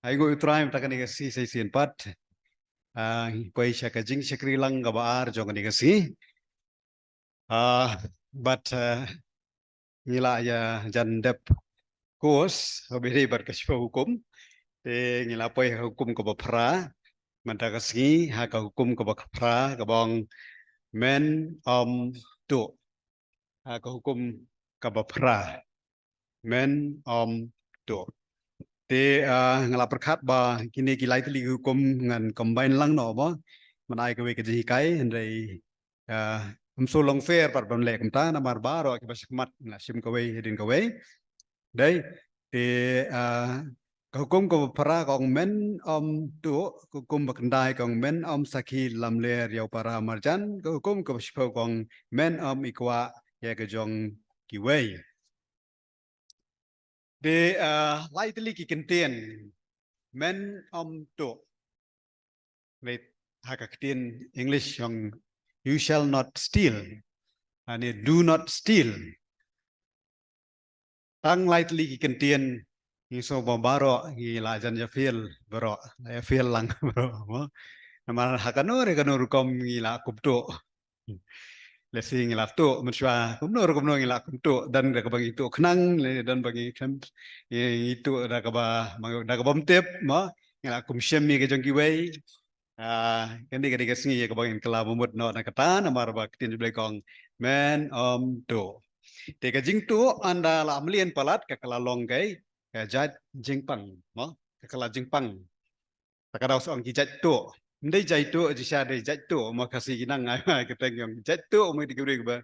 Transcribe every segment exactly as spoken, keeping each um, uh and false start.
Ai nguh ïa u Trai mynta kane ka sngi sa shisien pat. Ah, ngi poi sha ka jingshakri lang kaba ar jong kane ka sngi. Ah, bad, ah, ngi la ïa jan dep course, ha bynta bad ka shiphew hukum. Te ngi la poi ha hukum kaba phra. Mynta ka sngi, ha ka hukum kaba phra, kaba ong men, ym, tuh. Ha ka hukum kaba phra. Men, ym, tuh. Te, ah, nga la pyrkhat ba kine ki lai tylli ki hukum ngan combine lang noh ba. Mynta ai kawei ka jinghikai, hynrei, ah, ym shu long fair pat ban leh kumta, namar baroh kiba shakhmat ngi la shim kawei hadien kawei. Dei, te, ah, ka hukum kaba phra ka ong men, ym, tuh, ka hukum ba khyndai ka ong men, ym, sakhi lamler ïa u para marjan, ka hukum kaba shiphew ka ong men, ym, ikwah ïa ka jong kiwei. Te, ah, lai tylli ki kyntien, men, ym, tuh. Wait, ha ka ktien English ka ong you shall not steal. Ani do not steal. Tang lai tylli ki kyntien ngi sngew ba baroh ngi la jan ïa fail baroh, la ïa fail lang baroh mo. Namar ha kano re kano rukom ngi la kum tuh. Lehse ngi la tuh mynshuwa kumno re kumno ngi la kum tuh, don da kaba ngi tuh khnang, don ba ngi khlem, ngi, ngi tuh da kaba, da kaba ym tip mo, ngi la kum shem ïa ka jong kiwei. Ah, kane ka dei ka sngi kaba ngin kylla bamut noh na kata, namar ba ka ktien U Blei ka ong men, ym, tuh. Te ka jingtuh ynda la mlien palat ka kylla long kai, ka jait jingpang mo, ka kylla jingpang. Ta ka daw sa ong ki jait tuh. Ym dei jait tuh, jingshisha dei jait tuh mo, Khasi ki nang ai, ai ka teng ong jait tuh mo, ki dei ki briew kiba,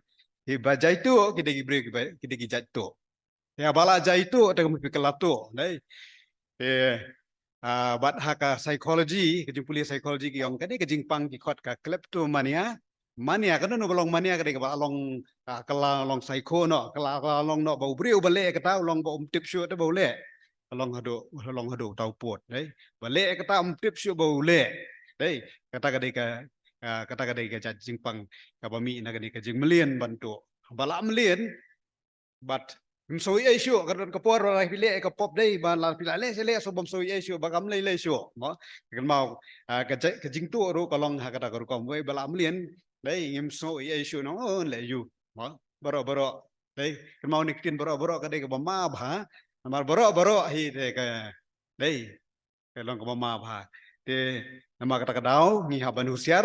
kiba jait tuh, ki dei ki briew kiba, ki dei ki jait tuh. Ïa ba la jait tuh te ka mut phi kylla tuh, dei. Te, ah, bad ha ka psychology, ka jingpule psychology ki ong ka dei ka jingpang ki khot ka kleptomania. Mania, kano kano ba long mania ka dei kaba long, ah, kylla long psycho noh, kylla, kylla long noh ba u briew ba leh kata u long ba um tip shuh te ba u leh. Long haduh, long haduh uta u pud, dei. Ba leh kata um tip shuh ba u leh. Dei, kata ka dei ka, ah, kata ka dei ka jait jingpang kaba mih na kane ka jingmlien ban tuh. Ba la mlien, bad ym sngew ei ei shuh, ka don ka por ba la phi leh ka pop dei, ba la phi la leh sha leh sngew bym sngew ei ei shuh, ba kam lei lei shuh mo. Kynmaw, ah, ka jait, ka jingtuh ruh ka long ha kata ka rukom wei, ba la mlien dei ngim sngew ei ei shuh nong, oh, leh ïa u mo. Baroh baroh dei, kynmaw ne ka ktien baroh baroh ka dei kaba ma bha. Namar baroh baroh hi te ka dei ka long kaba ma bha. Te namar kata ka daw ngi hap ban husiar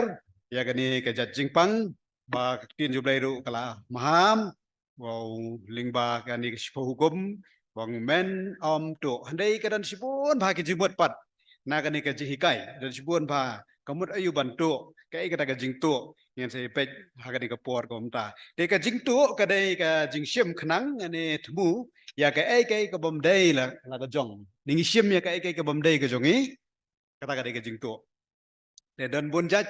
ïa kane ka jait jingpang, ba ka ktien U Blei ruh ka la maham, wow, lyngba kane ka shiphew hukum, ba ong men, ym, tuh. Hynrei ka don shibun bha ki jingmut pat na kane ka jinghikai, don shibun bha ka mut aïu ban tuh, kaei kata ka jingtuh. Ngin sa ïa peit ha kane ka por kumta. Te ka jingtuh ka dei ka jingshim khnang ne thmu ïa kaei kaei ka bym dei la, la ka jong. Ne ngi shim ïa kaei kaei ka bym dei ka jong ngi. Kata ka dei ka jingtuh. Te don bun jait,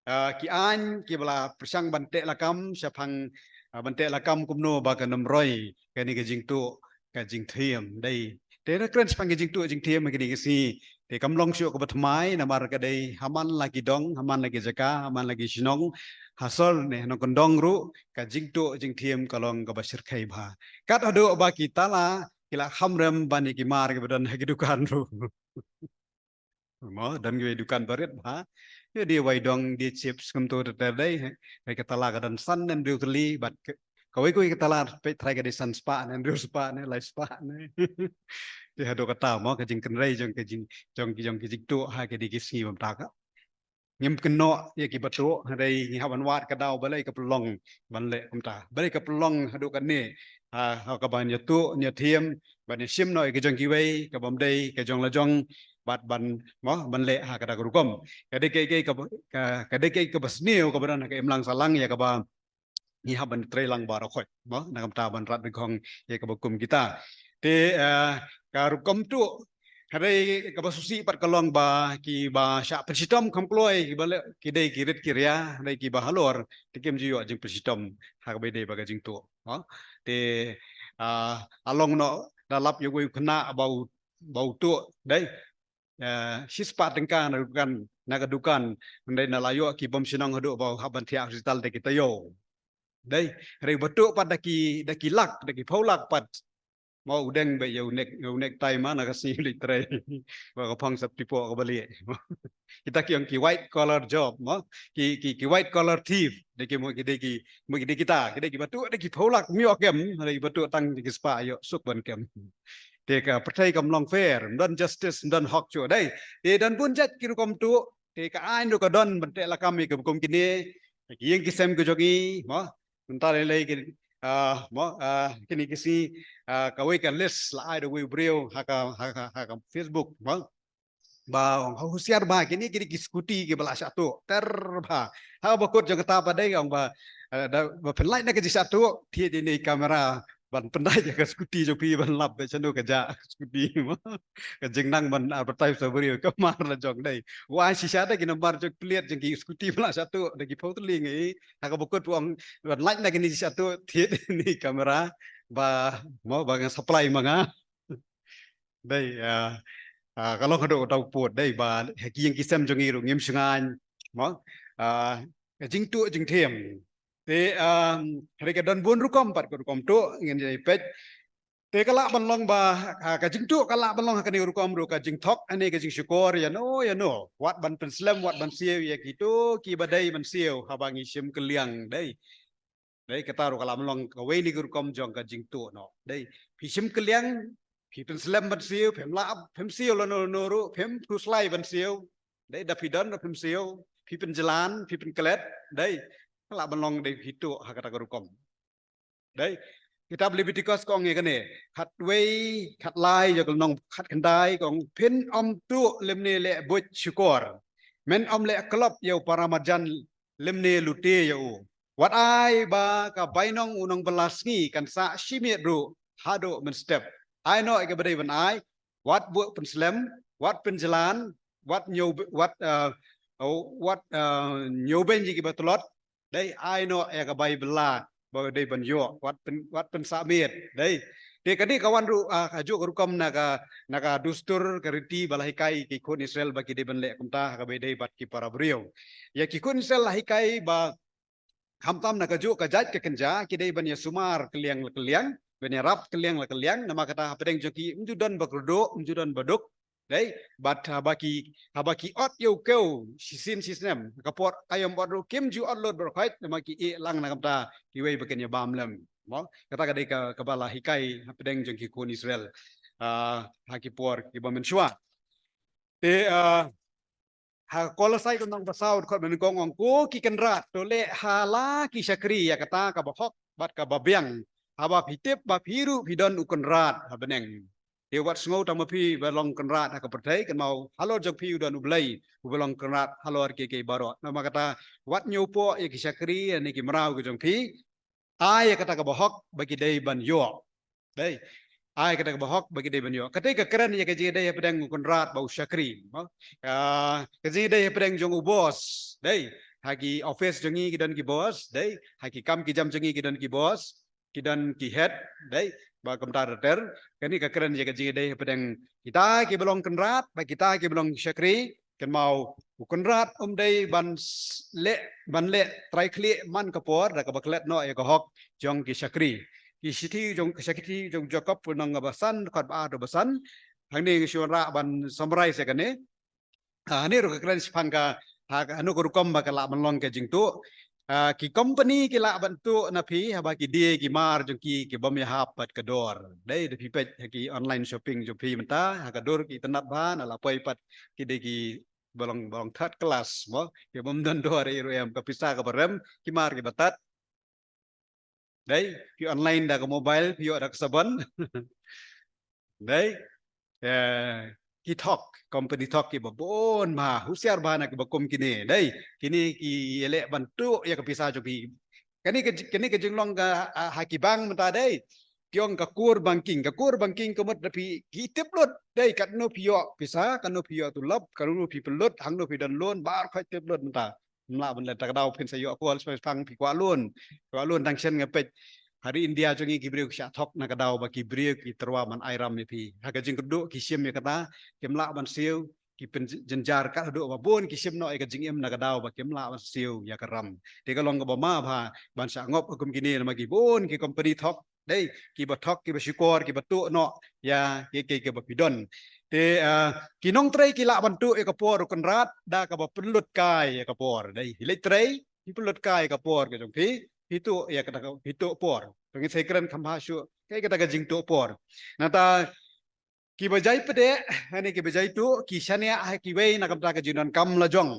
ah, ki aiñ kiba la pyrshang ban teh lakam shaphang, ah, ban teh lakam kumno ba kan ym roi kane ka jingtuh ka jingthiem, dei. Te na kren shaphang ka jingtuh jingthiem ha kine ki sngi, te kam long shuh kaba thymmai namar ka dei ha man la ki dong, ha man la ki jaka, ha man la ki shnong, ha sor ne ha nongkyndong ruh ka jingtuh jingthiem ka long kaba shyrkhei bha. Kat haduh ba ki tala ki la kham rem ban ïa ki mar kiba don ha ki dukan ruh. Mo, don kiwei dukan ba rit bha. Ïa, die wai dong, die chips kumto ter ter, dei. Hei ka tala ka don san ne hynriew tylli, bad ka, kawei kawei ka tala peit trai ka dei san spah ne hynriew spah ne lai spah ne. Te haduh kata mo ka jingkynrei jong ka jing, jong ki, jong ki jingtuh ha kine ki sngi bym ta ka. Ngim kynnoh ïa kiba tuh, hynrei ngi hap ban wad ka daw balei ka pynlong ban leh kumta. Balei ka pynlong haduh kane, ha, ha kaba ïa tuh, ïa thiem, ban ïa shim noh ïa ka jong kiwei, ka bym dei ka jong la jong, bad ban, mo, ban leh ha kata ka rukom. Ka dei kaei kaei kaba, ka, ka dei kaei kaba sniew kaba don ha ka imlang sahlang ïa kaba ngi hap ban trei lang baroh khoit, mo, na ka bynta ban rat beiñ khong ïa kaba kum kita. Te, eh, ka rukom tuh, hynrei kaba sngewsih pat ka long ba kiba shah pynshitom kham kloi, kiba leh, ki dei ki rit ki ria, hynrei kiba halor te kim ju ïoh jingpynshitom ha kaba dei ba ka jingtuh, mo. Te, ah, a long noh da lap ïa uwei u khynnah ba u, ba u tuh, dei, eh, shispah tyngka na dukan, na ka dukan, hynrei na la ïoh ki bym shnong haduh ba u hap ban thiah hospital da ki taïew. Dei, hynrei ba tuh pat da ki, da ki lak, da ki phew lak pat. Mo u deng beit ïa u nek, ïa u necktie ma na ka sngi u leit trei. Ba ka phong sap tipo ka bali. Kita ki ong ki white collar job mo. Ki ki ki white collar thief. Dei ki mo ki dei ki mo ki dei kita ki dei ki ba tuh dei ki phew lak mioh kem. Dei ki ba tuh tang ki spah ïoh suk ban kem. Te ka pyrthei kam long fair, ym don justice, ym don hok shuh dei. Te don bun jait ki rukom tuh. Te ka aiñ ruh ka don ban teh lakam ïa ki ba kum kine. Ki ïing ki sem ki jong ngi mo. Mynta lei lei ki ah mo ah kine ki sngi ah kawei ka list la ai da uwei u briew ha ka ha ka ha ka Facebook mo. Ba ong ha husiar ba kine kine ki scooty ki ba la shah tuh ter ba ha ba kut jong kata ba dei ong ba ah, da ba pynlait na ka jingshah tuh thied ïa ine i kamera ban pyndait ïa ka scooty jong phi ban lap ba shano ka jah ka scooty mo. Ka jingnang ban advertise sa briew ka mar la jong dei. Wa shisha da ki nambar jong plate jong ki scooty ba la shah tuh da ki phew tylli ngi ha ka ba kut ong ban lait na kine jingshah tuh thied ïa ine i kamera ba mo ba nga supply ma nga. Dei ah ah ka long haduh ka tau put dei ba ha ki ïing ki sem jong ngi ruh ngim shngaiñ mo ah ka jingtuh jingthem. Te ah hynrei ka don bun rukom pat ka rukom tuh ngin ïa peit. Te ka lah ban long ba ah ka jingtuh ka lah ban long ha kane rukom ruh ka jingthok ane ka jingshukor ïa no ïa no wat ban pynslem wat ban siew ïa kito ki ba dei ban siew haba ngi shim kylliang dei. Dei kata ruh ka lah ban long kawei na ki rukom jong ka jingtuh noh. Dei phi shim kylliang phi pynslem ban siew phim lah phim siew lano lano ruh phim khuslai ban siew. Dei da phi don da phim siew phi pynjlan phi pynklet. Dei ka lah ban long dei phi tuh ha kata ka rukom. Dei kitab Leviticus ka ong ïa kane khatwei khatlai ïa ka lynnong khatkhyndai ka ong phin ym tuh lymne leh buit shukor. Men ym leh klop ïa u para marjan lymne lute ïa u. Wat ai ba ka bainong u nongbylla sngi kan sah shi miet ruh haduh mynstep. Ai noh ïa ka ba dei ban ai wat buh pynslem wat pynjlan wat ñiew wat ah, wat ah, ñiew beiñ ïa ki ba tlot. Dei ai noh ïa ka bai bylla ba dei ban ïoh wat pyn wat pynsah miet dei. Te kane ka wan ruh ah, ka juh ka rukom na ka na ka dustur ka riti ba la hikai ki khun Israel ba ki dei ban leh kumta ha ka ba dei bad ki para briew. Ïa ki khun Israel la hikai ba khamtam na ka juh ka jait ka kynja ki dei ban ïa sumar kylliang la kylliang ban ïa rap kylliang la kylliang namar kata hapdeng jong ki ym ju don ba kyrduh ym ju don ba duk. Dei bad haba ki haba ki ot ïa u kew shisien shisnem ka por aïom ot ruh kim ju ot lut baroh khoit namar ki ïeh lang na ka bynta kiwei ba kin ïa bam lem. Mo kata ka dei ka kaba la hikai hapdeng jong ki khun Israel ah, ha ki por kiba mynshuwa. Te ah, ha Kolosai ka lynnong ba saw dkhot ba nyngkong ong ko ki kynrad to leh ha la ki shakri ïa kata kaba hok bad kaba biang. Haba phi tip ba phi ruh phi don u kynrad ha bneng. Te wat sngew tang ma phi ba long kynrad ha ka pyrthei kynmaw halor jong phi u don u Blei uba long kynrad halor kiei kiei baroh. Namar kata wat ñiewpoh ïa ki shakri ïa ne ki mraw ki jong phi. Ai ïa kata kaba hok ba ki dei ban ïoh. Dei ai kata kaba hok ba ki dei ban ïoh. Kata ka kren ïa ka jingïadei hapdeng u kynrad bad u shakri. Ka jingïadei hapdeng jong u boss. Dei ha ki office jong ngi ki don ki boss. Dei ha ki kam ki jam jong ngi ki don ki boss. Ki don ki head. Dei ba kumta ter ter. Kane ka kren ïa ka jingïadei hapdeng kita kiba long kynrad bad kita kiba long shakri. Kynmaw u kynrad um dei ban leh ban leh trai khlieh man ka por da kaba klet noh ïa ka hok jong ki shakri. Ki shithi jong ki shithi jong Jakob lynnong ba san dkhot ba ar haduh ba san. Hangne ngi shu wanrah ban summarize ïa kane. Hangne ruh ka kren shaphang ka ha kano ka rukom ba ka lah ban long ka jingtuh. Ki company ki lah ban tuh na phi haba ki die ki mar jong ki ki bym ïahap bad ka dor. Dei da phi peit ha ki online shopping jong phi mynta ha ka dur ki itynnad bha na la poi pat ki dei ki ba long ba long third class mo ki bym don dor ïa ruh em ka pisa kaba rem ki mar kiba tad. Dei phi online da ka mobile phi ïoh da ka sabon. Dei ki thok company thok kiba bun bha husiar bha na kiba kum kine dei kine ki ïaleh ban tuh ïa ka pisa jong phi. Kane ka kane ka jinglong ka ha ki bank mynta dei ki ong ka core banking ka core banking ka mut da phi ki tip lut dei katno phi ïoh pisa katno phi ïoh tulop katno phi pynlut hangno phi don loan baroh khoit tip lut mynta. Mlah ban leh ta ka daw phin sa ïoh call shuwa pang phi kwah loan kwah loan tang shen nga peit. Ha ri India jong ngi ki briew ki shah thok na ka daw ba ki briew ki tyrwa ban ai ram ïa phi ha ka jingkyrduh ki shim ïa kata. Kim lah ban siew ki pynjynjar kat haduh ba bun ki shim noh ïa ka jingim na ka daw ba kim lah ban siew ïa ka ram. Te ka long kaba ma bha ban shah ngop hukum kine namar ki bun ki company thok Dei, kiba thok, kiba shukor, kiba tuh noh ïa ki, ki, kiba phi don. Te, ah, ki nongtrei ki lah ban tuh ïa ka por u Kynrad da kaba pynlut kai ïa ka por. Dei, phi leit trei, phi pynlut kai ïa ka por ka jong phi, phi tuh ïa kata ka, phi tuh por. Te ngin sa kren kham bha shuh ïa kata ka jingtuh por. Nangta kiba jai pdeng, hangne kiba jai tuh, ki shaniah ha kiwei na ka bynta ka jingdonkam la jong.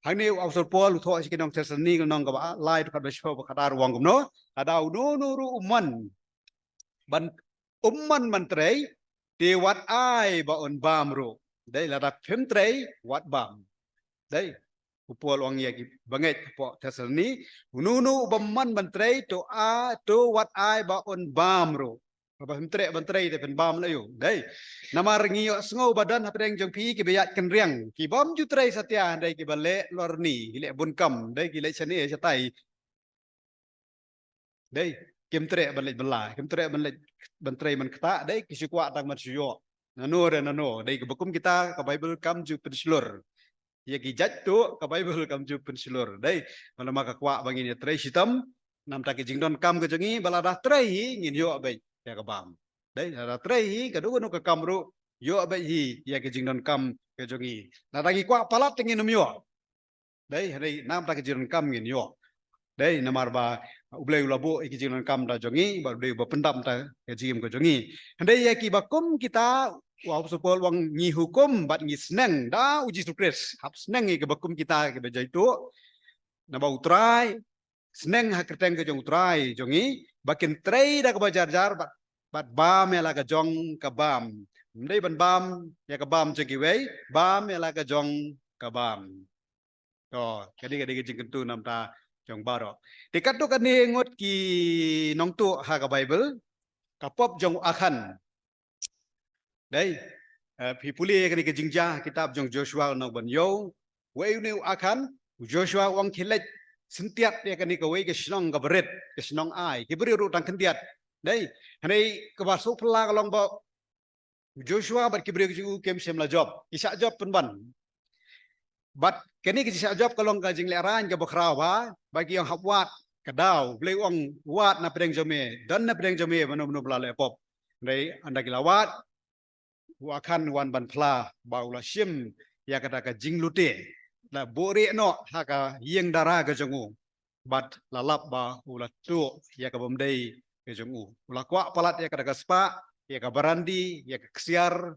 Hangne u Apostol Paul u thoh sha ki nong Thessaloni, lynnong kaba lai, dkhot ba shiphew bad khatar, u ong kumno: Lada uno uno ruh u mon ban, um mon ban trei, te wat ai ba un bam ruh. Dei, lada phim trei, wat bam. Dei, u Paul u ong ïa ki bangeit hapoh Thessaloni, uno uno u bym mon ban trei, to a, to wat ai ba un bam ruh. Haba phim treh ban trei te phin bam la ïoh. Dei, namar ngi ïohsngew ba don hapdeng jong phi kiba ïaid kynriang, ki bym ju trei satia, dei, kiba leh lorni, ki leh bun kam, dei, ki leh shane shatai. Dei, kim treh ban leit bylla, kim treh ban leit ban trei ban ktah, dei, ki shu kwah tang ban shu ïoh. Nano re nano, dei, kaba kum kita ka Baibl kam ju pynshlur. Ïa ki jait tuh ka Baibl kam ju pynshlur. Dei, namar ka kwah ba ngin ïa trei shitom namar ki jingdonkam ka jong ngi, ba lada trei hi ngin ïoh beit ïa ka bam. Dei, lada trei hi, kano kano ka kam ruh, ïoh beit hi ïa ki jingdonkam ka jong ngi. Lada ngi kwah palat te ngin ym ïoh. Dei, hynrei namar ki jingdonkam ngin ïoh. Dei, namar ba U Blei u la buh ïa ki jingdonkam da jong ngi, ba U Blei uba pyndap da ka jingim ka jong ngi. Hynrei ïa kiba kum kita, u Apostol Paul u ong ngi hukum bad ngi sneng da u Jisu Khrist. Hap sneng ïa kiba kum kita kiba jai tuh. Naba U Trai, sneng ha kyrteng ka jong U Trai jong ngi, ba kin trei da kaba jar jar bad, bad bam ïa la ka jong ka bam. Ym dei ban bam ïa ka bam jong kiwei, bam ïa la ka jong ka bam. To, kane ka dei ka jingkyntu namar jong baroh. Te katto katne ngut ki nongtuh ha ka Baibl, ka pop jong u Akhan. Dei, eh, phi pule ïa kane ka jingjia ha kitab jong Joshua lynnong ba hynñiew. Wei une u Akhan, u Joshua u ong khie leit syntiat ïa kane kawei ka shnong kaba rit, ka shnong Ai. Ki briew ruh tang khyndiat. Dei, hynrei kaba sngewphylla ka long ba u Joshua bad ki briew ki jong u kim shym la jop. Ki shah jop pynban. Bad kane ka jingshah jop ka long ka jinglehrain kaba khraw bha, ba ki ong hap wad ka daw, U Blei u ong wad na pdeng jong me, don na pdeng jong me, mano mano ba la leh pop. Hynrei ynda ki la wad, u Akhan u wan ban phla ba u la shim ïa kata ka jinglute, la buhrieh noh ha ka ïing dara ka jong u. Bad la lap ba u la tuh ïa ka bym dei ka jong u. U la kwah palat ïa kata ka spah, ïa ka barandi, ïa ka ksiar,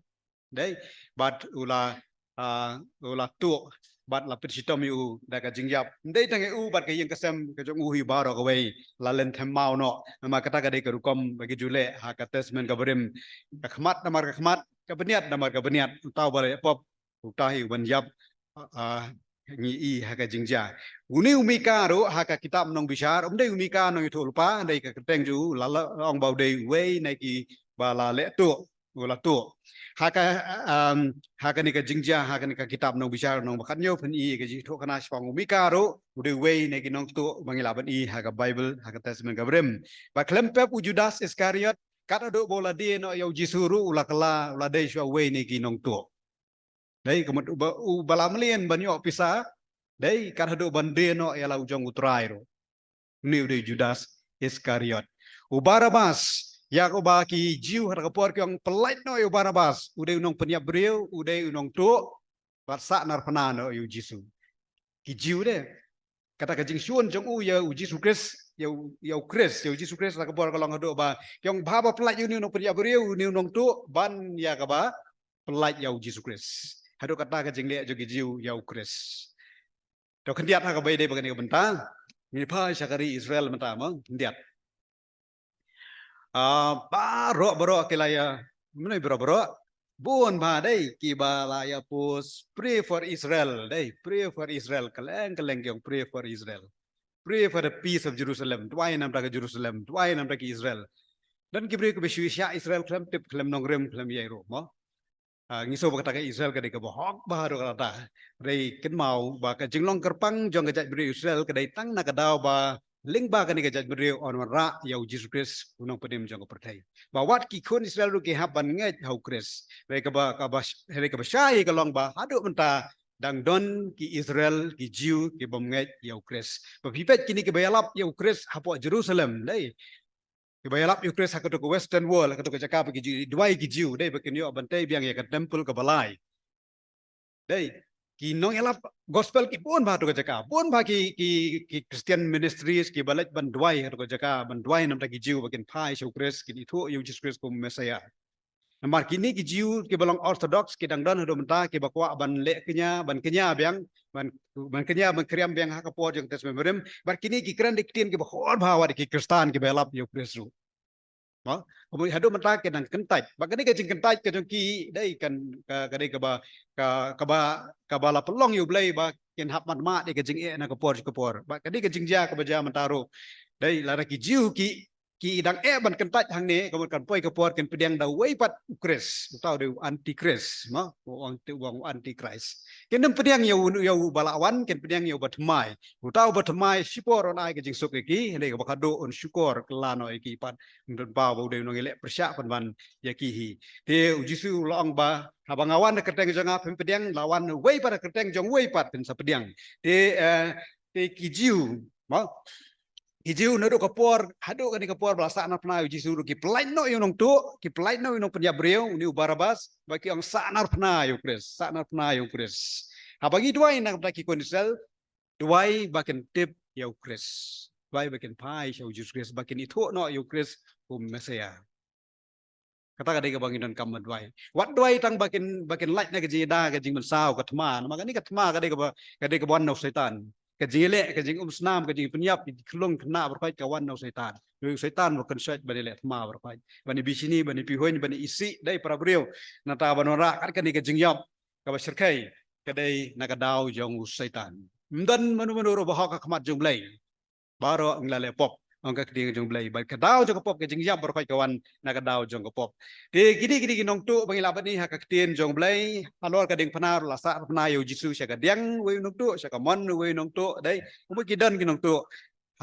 dei, bad u la, ah, u la tuh bad la pynshitom ïa u da ka jingïap. Ym dei tang ïa u bad ka ïing ka sem ka jong u hi, baroh kawei la lynthem maw noh. Namar kata ka dei ka rukom ba ki ju leh ha ka Testament kaba rim. Ka khmat namar ka khmat, ka bniat namar ka bniat. Uta uba leh pop, uta hi u ban ïap, ah, ngi i ha ka jingjia. Une u Mika ruh ha ka kitab Nongbishar, um dei u Mika nongïathuhlypa, dei, ka kyrteng jong u la, la ong ba u dei uwei na kiba la leh tuh, u la tuh. Ha ka, um, ha kane ka jingjia, ha kane ka kitab Nongbishar lynnong ba khathynñiew phin i ka jingïathuhkhana shaphang u Mika ruh, u dei uwei na ki nongtuh ba ngi lah ban i ha ka Baibl, ha ka Testament kaba rim. Bad khlem pep u Judas Iskariot, kat haduh ba u la die noh ïa u Jisu ruh u la kylla, u la dei shuwa uwei na ki nongtuh. Dei, ka mut uba, uba la mlien ban ïoh pisa, dei, kat haduh ban die noh ïa la u jong U Trai ruh. Une u dei Judas Iskariot. U Barabas, ïa uba ki Jiw ha ka por ki ong pyllait noh ïa u Barabas, u dei u nongpynïap briew, u dei u nongtuh, bad sah narphna noh ïa u Jisu. Ki Jiw de, kata ka jingshun jong u ïa u Jisu Khrist, ïa u, ïa u Khrist, ïa u Jisu Khrist, la ka bor ka long haduh ba ki ong ba haba pyllait ïa une u nongpynïap briew, une u nongtuh, ban ïa kaba pyllait ïa u Jisu Khrist. Haduh kata ka jingleh jong ki Jiw ïa u Khrist. To khyndiat ha kaba ïadei bad kane ka bynta. Ngi phai sha ka ri Israel mynta mo, khyndiat. Ah, baroh, baroh ki la ïa, mano baroh, baroh. Bun bha dei kiba la ïa post, "Pray for Israel," dei, "Pray for Israel." Kylleng kylleng ki ong, "Pray for Israel. Pray for the peace of Jerusalem." Duwai namar ka Jerusalem, duwai namar ki Israel. Don ki briew kiba shu shah Israel khlem tip, khlem nongrim, khlem ïai ruh mo. Ah, ngi sngew ba kata ka Israel ka dei kaba hok bha ruh kata. Hynrei kynmaw ba ka jinglong kyrpang jong ka jaitbynriew Israel ka dei tang na ka daw ba lyngba kane ka jaitbynriew yn wanrah ïa u Jisu Khrist u nongpynim jong ka pyrthei. Ba wat ki khun Israel ruh ki hap ban ngeit ha u Khrist. Hynrei kaba, kaba, hynrei kaba shai ka long ba haduh mynta dang don ki Israel, ki Jiw, ki bym ngeit ïa u Khrist. Ba phi peit kine kiba ïalap ïa u Khrist hapoh Jerusalem, dei. Kiba ïalap ïa u Khrist ha kato ka Western world, ha kato ka jaka ba ki Jiw, duwai ki Jiw, dei ba kin ïoh ban tei biang ïa ka temple kaba lai. Dei, ki nongïalap gospel ki bun bha ha kato ka jaka, bun bha ki, ki, ki Christian ministries kiba leit ban duwai ha kato ka jaka, ban duwai namar ki Jiw ba kin phai sha u Khrist, kin ithuh ïa u Jisu Khrist kum Messiah. Namar kine ki Jiw kiba long Orthodox ki dang don haduh mynta kiba kwah ban leh kñia, ban kñia biang, ban, ban kñia, ban kñia biang ha ka por jong ka Testament Barim. Bad kine ki kren da ki ktien kiba khot bha wat ki Khristan kiba ïalap ïa u Khrist ruh. Mo, kumba haduh mynta ki dang kyntait. Bad kane ka jingkyntait ka jong ki dei kan ka, ka dei kaba, ka, kaba, kaba la pynlong ïa u Blei ba kin hap mat mat ïa ka jingeh na ka por ka por. Bad kane ka jingjia kaba jia mynta ruh. Dei lada ki Jiw ki ki dang eh ban kyntait hangne, ka mut kan poi ka por kin pdiang da uwei pat u Khrist, uta u dei u antichrist, mo, u anti, u antichrist. Kin nym pdiang ïa u, ïa u ba la wan, kin pdiang ïa u ba thymmai. Uta u ba thymmai shipor un ai ka jingsuk ïa ki, hynrei kaba khadduh un shukor kylla noh ïa ki pat. Ym don ba u dei u nongïaleh pyrshah pynban ïa ki hi. Te u Jisu u la ong ba, haba nga wan ha ka kyrteng jong nga phin pdiang, la wan uwei pat ha ka kyrteng jong uwei pat phin sa pdiang. Te, eh, te ki Jiw, mo, ki Jiw naduh ka por, haduh kane ka por ba la sahnarphna ïa u Jisu ruh ki pyllait noh ïa u nongtuh, ki pyllait noh ïa u nongpynïap briew, une u Barabbas, ba ki ong sahnarphna ïa u Khrist, sahnarphna ïa u Khrist. Haba ngi duwai na ka bynta ki khun Israel, duwai ba kin tip ïa u Khrist. Duwai ba kin phai sha u Jisu Khrist, ba kin ithuh noh ïa u Khrist kum Messiah. Kata ka dei kaba ngi donkam ban duwai. Wat duwai tang ba kin, ba kin lait na ka jingïada, ka jingmynsaw, ka thma. Namar kane ka thma ka dei kaba, ka dei kaba wan na u Soitan. Ka jingïaleh, ka jingumsnam, ka jingpynïap, ka jingkhlung khynnah baroh khoit ka wan na u Soitan. Dei u Soitan ba kynshoit ban ïaleh thma baroh khoit. Ban ïa bishni, ban ïa pihuiñ, ban ïa isih, dei para briew. Nangta ban wanrah kat kane ka jingïap kaba shyrkhei, ka dei na ka daw jong u Soitan. Ym don mano mano ruh ba hok ha khmat jong u Blei. Baroh ngi la leh pop, ong ka ktien jong u Blei. Bad ka daw jong ka pop, ka jingïap baroh khoit ka wan na ka daw jong ka pop. Te kine, kine ki nongtuh ba ngi lah ban ïohi ha ka ktien jong u Blei, halor ka diengphna ruh la sahnarphna ïa u Jisu sha ka diang uwei u nongtuh, sha ka mon uwei u nongtuh, dei. Kumba ki don ki nongtuh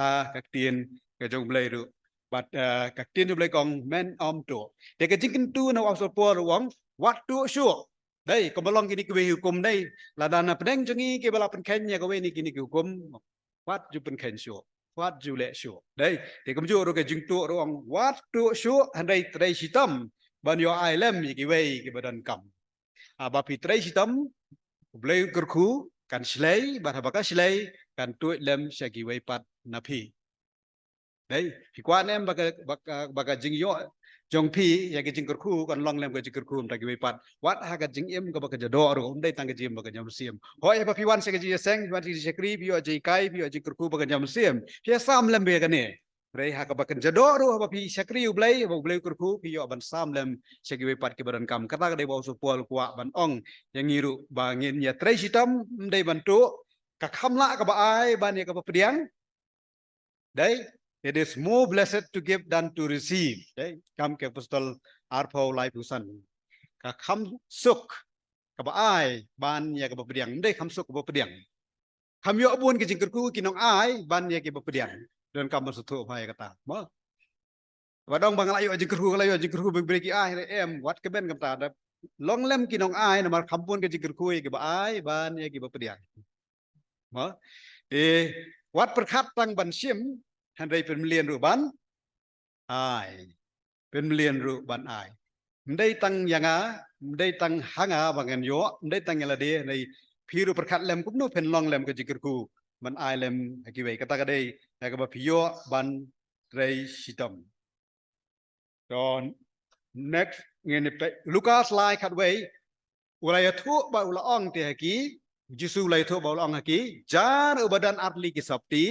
ha ka ktien ka jong u Blei ruh. Bad, eh, ka ktien jong u Blei ka ong men ym tuh. Te ka jingkyntu na u apostol Paul ruh u ong, wat tuh shuh. Dei, kumba long kine kiwei ki hukum dei. Lada na pdeng jong ngi kiba la pynkheiñ ïa kawei na kine ki hukum, wat ju pynkheiñ shuh, wat ju leh shuh. Dei, te kumjuh ruh ka jingtuh ruh u ong, wat tuh shuh, hynrei trei shitom ban ïoh ai lem ïa kiwei kiba donkam. Haba phi trei shitom, u Blei u kyrkhu kan shlei, bad haba ka shlei kan tuid lem sha kiwei pat na phi. Dei, phi kwah ne em ba ka, ba ka, ba ka jingïoh jong phi ïa ka jingkyrkhu kan long lem ka jingkyrkhu mynta kiwei pat. Wat ha ka jingim kaba kynja doh ruh, ym dei tang ka jingim ba kynja mynsiem. Hooid haba phi wan sha ka jingïaseng, phi wan sha ka jingshakri, phi ïoh jinghikai, phi ïoh jingkyrkhu ba kynja mynsiem, phi ïasam lem bad kane. Hynrei ha kaba kynja doh ruh, haba phi shakri U Blei, haba U Blei u kyrkhu, phi ïoh ban sam lem sha kiwei pat kiba donkam. Kata ka dei ba u apostol Paul u kwah ban ong ïa ngi ruh, ba ngin ïa trei shitom, ym dei ban tuh, ka kham lah kaba ai ban ïa kaba pdiang. Dei, it is more blessed to give than to receive. Dei, Kam ki Apostol arphew laiphew san. Ka kham suk kaba ai ban ïa kaba pdiang. Ym dei kham suk kaba pdiang. Kham ïoh bun ki jingkyrkhu ki nong ai ban ïa kiba pdiang. Donkam ban sngewthuh bha ïa kata. Mo. Ba dang ba nga la ïoh jingkyrkhu, nga la ïoh jingkyrkhu, ba ki briew ki ai, em, wat kmen kumta. Da long lem ki nong ai, namar kham bun ki jingkyrkhu ïa kiba ai ban ïa kiba pdiang. Mo. Te wat pyrkhat tang ban shim, hynrei pynmlien ruh ban ai. Pynmlien ruh ban ai. Ym dei tang ïa nga, ym dei tang ha nga ba ngan ïoh, ym dei tang ïa lade, hynrei phi ruh pyrkhat lem kumno phin long lem ka jingkyrkhu ban ai lem ha kiwei. Kata ka dei ïa kaba phi ïoh ban trei shitom. To next ngin ïa peit Lukas lai khatwei, u la ïathuh bad u la ong te ha ki, Jisu u la ïathuh bad u la ong ha ki, jar uba don artylli ki sopti,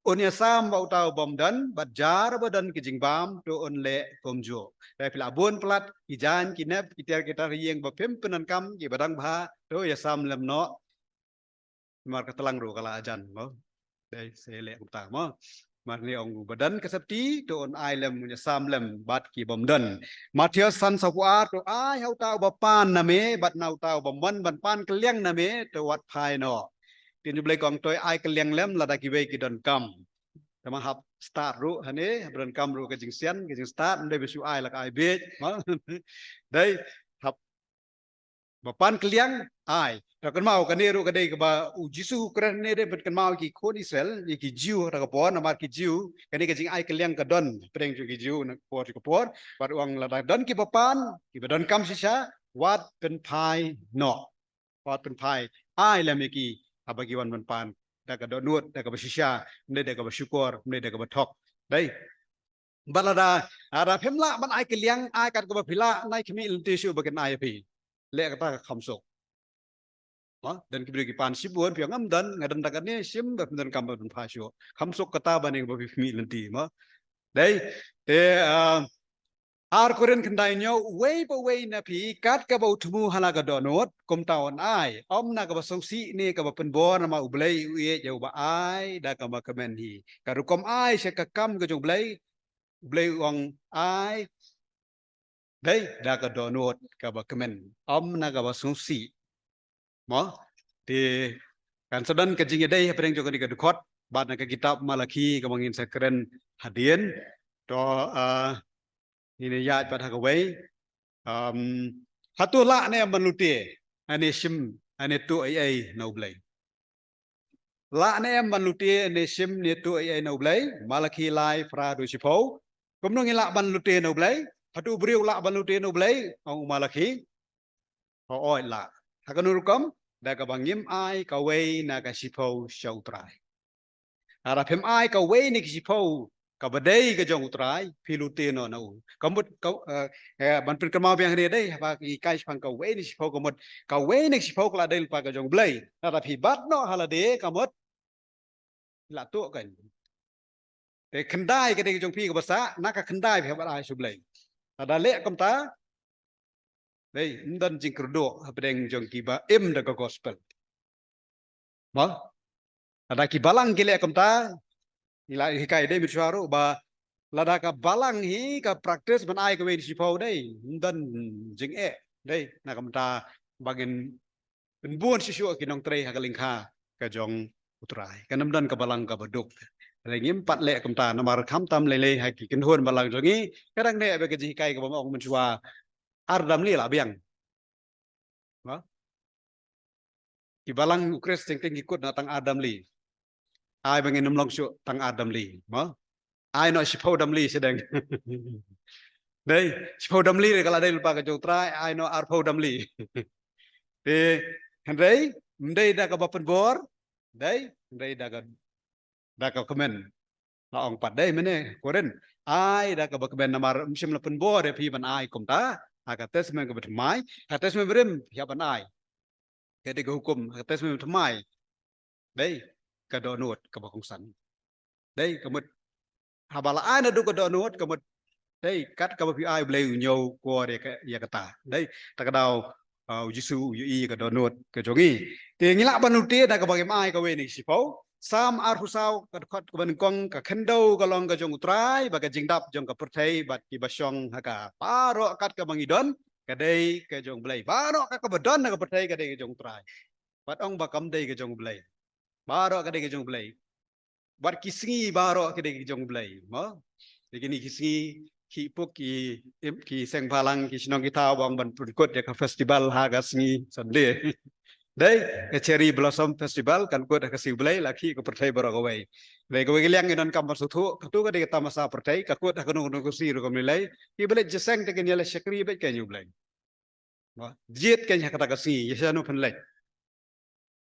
un ïasam bad uta u bym don, bad jar uba don ki jingbam, to un leh kumjuh. Te phi la bun palat ki jaiñ ki nep, ki tiar ki tar ïing ba phim pyndonkam, kiba dang bha, to ïasam lem noh. Namar ka tlang ruh ka la jan, mo. Dei, sa leh kumta, mo. Namar ne ong uba don ka sopti, to un ai lem, un ïasam lem bad ki bym don. Mathaios san sawphew ar, to ai ha uta uba pan na me, bad na uta uba mon ban pan kylliang na me, to wat phai noh. Ktien U Blei ka ong to ai kylliang lem lada kiwei ki donkam. Te ma hap stad ruh hangne, haba donkam ruh ka jingsian, ka jingstad, ym dei ba shu ai la ka ai bieit, mo. Dei, hap ba pan kylliang, ai. Ta kynmaw kane ruh ka dei kaba u Jisu u kren ne dei ban kynmaw ki khun Israel, ïa ki Jiw ha ka por, namar ki Jiw, kane ka jingai kylliang ka don, pyrshang jong ki Jiw na ka por jong ka por, bad u ong lada don kiba pan, kiba donkam shisha, wat pynphai noh. Wat pynphai, ai lem ïa ki, haba ki wan ban pan, da ka dohnud, da kaba shisha, ne da kaba shukor, ne da kaba thok. Dei. Bad lada, lada phim lah ban ai kylliang, ai kat kaba phi lah, nai khmih lynti shuh ba kin ai ïa phi. Leh kata ka kham suk. Ma, don ki briew ki pan shibun, phi ong ngam don, nga don da kane shim, ba phim donkam ban pynphai shuh. Kham suk kata ba ne ba phi khmih lynti, ma. Dei, te, ah, Ar Korinth khyndai hynñiew, uwei pa uwei na phi, kat kaba u thmu ha la ka dohnud, kumta un ai, ym na kaba sngewsih ne kaba pynbor, namar U Blei u ïeit ïa uba ai, da kaba kmen hi. Ka rukom ai sha ka kam ka jong U Blei, U Blei u ong ai, dei, da ka dohnud kaba kmen, ym na kaba sngewsih. Mo, te kan sa don ka jingïadei hapdeng jong kane ka dkhot, bad na ka kitab Malakhi kaba ngin sa kren hadien, to, ah, ngin ïaid pat ha kawei, um, hato lah ne em ban lute, ne shim, ne tuh ei ei na U Blei. Lah ne em ban lute, ne shim, ne tuh ei ei na U Blei, Malakhi lai, phra haduh shiphew. Kumno ngi lah ban lute na U Blei, hato u briew lah ban lute na U Blei, ong u Malakhi. Hooid lah. Ha kano rukom, da kaba ngim ai kawei na ka shiphew sha U Trai. Lada phim ai kawei na ka shiphew, kaba dei ka jong U Trai, phi lute noh na u. Ka mut, ka, eh, eh, ban pynkynmaw biang hangne dei, haba ngi kai shaphang kawei na shiphew ka mut, kawei na shiphew ka la dei lypa ka jong U Blei. Lada phi bat noh ha lade ka mut, la tuh kan. Te khyndai ka dei ka jong phi kaba sah, na ka khyndai phi hap ai sha U Blei. Lada leh kumta, dei, ym don jingkyrduh hapdeng jong kiba im da ka gospel. Mo? Lada ki balang ki leh kumta, ngi la hikai dei mynshuwa ruh ba lada ka balang hi ka practice ban ai kawei na shiphew dei, ym don jingeh, dei, na kumta ba ngin pynbun shuh shuh ki nongtrei ha ka lyngkha ka jong U Trai. Kan ym don ka balang kaba duk. Lei ngim pat leh kumta namar khamtam lei lei ha ki kynhun balang jong ngi, ka dang neh bad ka jinghikai kaba ong mynshuwa ar damli la biang. Mo? Ki balang u Khrist teng teng ki kut na tang ar damli. Ai ba ngin ym long shuh tang ar damli. Mo? Ai noh shiphew damli sdang. Dei, shiphew damli re ka la dei lypa ka jong U Trai, ai noh arphew damli. Te, hynrei, ym dei da kaba pynbor, dei, hynrei da ka, da ka kmen. La ong pat dei mynne, Korinth. Ai da kaba kmen namar ym shym la pynbor ïa phi ban ai kumta, ha ka Testament kaba thymmai, ha Testament barim, phi hap ban ai. Ka dei ka hukum, ha ka Testament thymmai. Dei, ka dohnud kaba kongsan. Dei, ka mut. Haba la ai naduh ka dohnud, ka mut. Dei, kat kaba phi ai U Blei u ñiew kwah ïa ka, ïa kata. Dei, ta ka daw, ah, U Jisu u ïohi ïa ka dohnud ka jong ngi. Te ngi lah ban lute da kaba ngim ai kawei na ki shiphew. Salm arphew saw ka dkhot kaba nyngkong, ka khyndew ka long ka jong U Trai, bad ka jingdap jong ka pyrthei bad kiba shong ha ka. Baroh kat kaba ngi don, ka dei ka jong U Blei. Baroh kat kaba don ha ka pyrthei ka dei ka jong U Trai. Bad ong ba kam dei ka jong U Blei. Baroh ka dei ka jong U Blei. Bad ki sngi baroh ka dei ka jong U Blei. Mo? Te kine ki sngi, ki puk ki, im, ki seng bhalang, ki shnong ki thaw ba ong ban pynkut ïa ka festival ha ka sngi Sunday. Dei, ka Cherry Blossom Festival kan kut ha ka sngi U Blei, la khih ka pyrthei baroh kawei. Dei kawei ka liang ngi donkam ban sngewthuh, kato ka dei ka tamasa pyrthei, ka kut ha kano kano ka sngi rukom lei lei. Ki ba leit jingïaseng te kin ïaleh shakri beit kein ïa U Blei. Mo, jied kein ha kata ka sngi, ïa shano phin leit.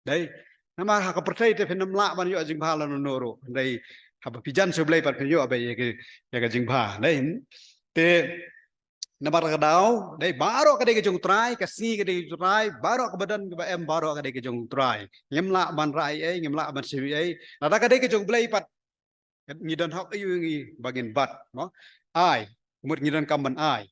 Dei, namar ha ka pyrthei te phin ym lah ban ïoh jingbha lano lano ruh. Dei, haba phi jan sha U Blei pat phin ïoh beit ïa ka, ïa ka jingbha. Dei, te namar ka daw, dei, baroh ka dei ka jong U Trai, ka sngi ka dei ka jong U Trai, baroh kaba don kaba em, baroh ka dei ka jong U Trai. Ngim lah ban rah ei ei, ngim lah ban shim ei ei. Lada ka dei ka jong U Blei pat, ngi don hok aiu ngi ba ngin bat, mo? Ai, mut ngi donkam ban ai.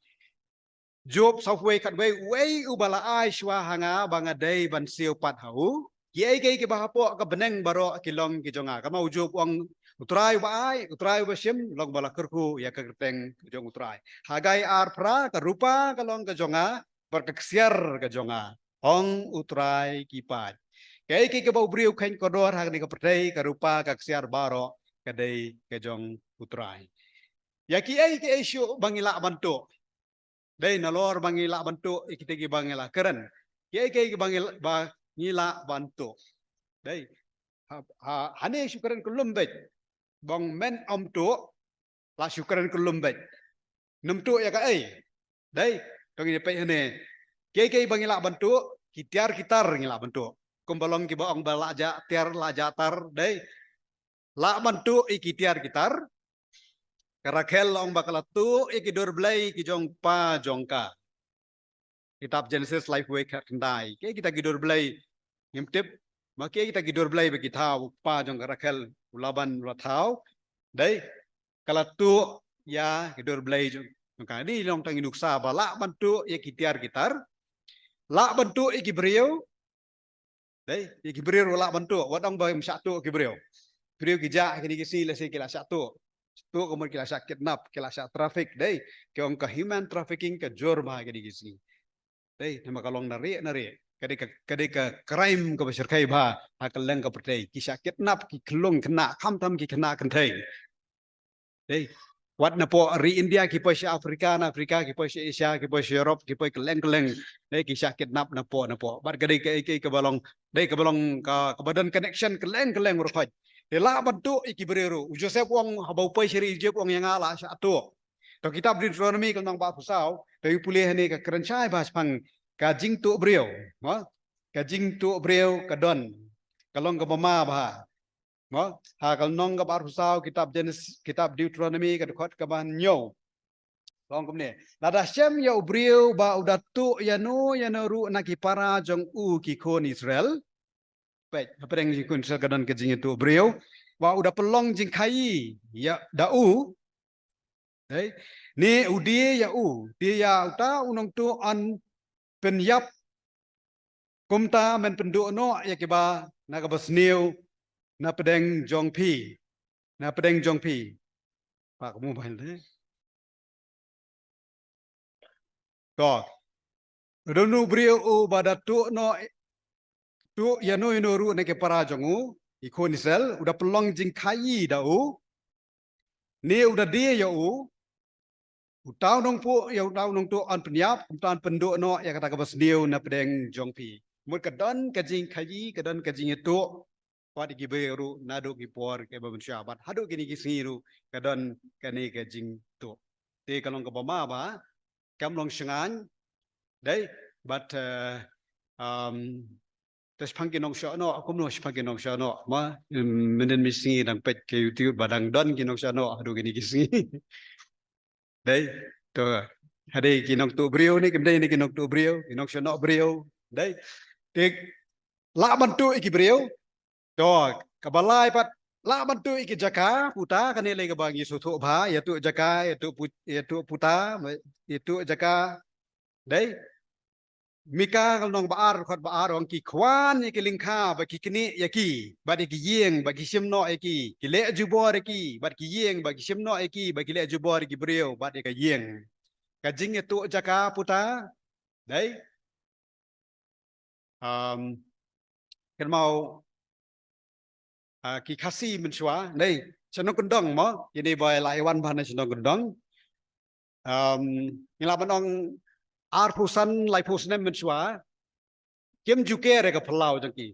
Job sawphew wei khatwei, uei uba la ai shuwa ha nga ba nga dei ban siew pat ha u? Kiei kiei kiba hapoh ka bneng baroh ki long ki jong nga. Kynmaw u Job u ong, U Trai uba ai, U Trai uba shim, long ba la kyrkhu ïa ka kyrteng ka jong U Trai. Haggai ar phra, ka rupa ka long ka jong nga, bad ka ksiar ka jong nga, ong U Trai ki paid. Kaei kaei kaba u briew u kheiñ kordor ha kane ka pyrthei, ka rupa ka ksiar baroh ka dei ka jong U Trai. Ïa kiei kiei shuh ba ngi lah ban tuh. Dei nalor ba ngi lah ban tuh, ïa kita kiba ngi la kren. Kiei kiei kiba ngi lah, ba ngi lah ban tuh. Dei. Ha, ha, hane shu kren kyllum beit. Ba ong men ym tuh, lah shu kren kyllum beit. Nym tuh ïa kaei. Dei, to ngin ïa peit hangne. Kiei kiei ba ngi lah ban tuh, ki tiar ki tar ngi lah ban tuh. Kumba long kiba ong ba lah jah tiar lah jah tar, dei. Lah ban tuh ïa ki tiar ki tar. Ka Rakhel la ong ba ka la tuh ïa ki dur blei ki jong kpa jong ka. Kitab Genesis laiphew wei khatkhyndai. Kiei kita ki dur blei? Ngim tip. Ma kiei kita ki dur blei ba ki thaw, u kpa jong ka Rakhel, u Laban u la thaw. Dei, ka la tuh ïa ki dur blei jong, jong ka. Dei, long tang i nuksa ba lah ban tuh ïa ki tiar ki tar. Lah ban tuh ïa ki briew. Dei, ïa ki briew ruh lah ban tuh, wat ong ba ym shah tuh ki briew. Briew ki jah ha kine ki sngi lehse ki la shah tuh. Tuh ka mut ki la shah kidnap, ki la shah traffic, dei. Ki ong ka human trafficking ka jur bha ha kine ki sngi. Dei, namar ka long na rieh na rieh. Ka dei ka, ka dei ka crime kaba shyrkhei bha ha kylleng ka pyrthei. Ki shah kidnap ki khyllung khynnah, khamtam ki khynnah kynthei. Dei. Wat napoh ri India ki poi sha Africa, na Africa ki poi sha Asia, ki poi sha Europe, ki poi kylleng kylleng. Dei, ki shah kidnap napoh napoh. Bad ka dei ka, ka, kaba long, dei, kaba long ka, kaba don connection kylleng kylleng ruh khot. Dei, lah ban tuh ïa ki briew ruh. U Joseph u ong haba u poi sha ri Egypt u ong ïa nga lah shah tuh. To kitab Deuteronomy ka lynnong ba arphew saw, to ïa pule hangne ka kren shai bha shaphang ka jingtuh briew. Ha? Ka jingtuh briew ka don. Ka long kaba ma bha. Mo, ha ka lynnong kaba arphew saw kitab Genesis, kitab Deuteronomy ka dkhot kaba hynñiew. Long kumne. Lada shem ïa u briew ba u da tuh ïano ïano ruh na ki para jong u ki khun Israel. Peit, hapdeng jong ki khun Israel ka don ka jingïatuh briew. Ba u da pynlong jingkhaïi ïa da u. Hei, ne u die ïa u, die ïa uta u nongtuh yn pynïap. Kumta men pynduh noh ïa kiba na kaba sniew na pdeng jong phi. Na pdeng jong phi. Pak mu ban de. To. Don u briew uba da tuh noh, tuh ïano ïano ruh na ki para jong u, i khun Israel, u da pynlong jingkhaïi da u. Ne u da die ïa u. Uta u nongtuh, ïa uta u nongtuh yn pynïap, kumta yn pynduh noh ïa kata kaba sniew na pdeng jong phi. Mut ka don ka jingkhaïi, ka don ka jingïatuh. Wat ïa ki briew ruh naduh ki por kiba mynshuwa bad haduh kine ki sngi ruh ka don kane ka jingtuh. Te ka long kaba ma bha, kam long shngaiñ. Dei, bad, eh, um, te shaphang ki nongshohnoh, kumno shaphang ki nongshohnoh, ma, um, mynhynnin mi sngi dang peit ka YouTube ba dang don ki nongshohnoh haduh kine ki sngi. Dei, to, ha dei ki nongtuh briew ne, kim dei ne ki nongtuh briew, ki nongshohnoh briew. Dei, te lah ban tuh ïa ki briew. To, kaba lai pat, lah ban tuh ïa ki jaka puta, kane lei kaba ngi sngewthuh bha, ïa tuh jaka, ïa tuh pu-, ïa tuh puta, ïa tuh jaka. Dei. Mika ka lynnong ba ar, dkhot ba ar, ong ki khwan ïa ki lyngkha, ba ki knieh ïa ki, bad ïa ki ïing, ba ki shim noh ïa ki, ki leh jubor ïa ki, bad ki ïing, ba ki shim noh ïa ki, ba ki leh jubor ïa ki briew, bad ïa ka ïing. Ka jingïatuh jaka puta, dei. Um, kynmaw, ah, ki Khasi mynshuwa, nei, shnong kyndong mo, kine ba la ïa wan bha na shnong kyndong. Um, ngi lah ban ong arphew san, laiphew snem mynshuwa, kim ju ker ïa ka phyllaw jong ki.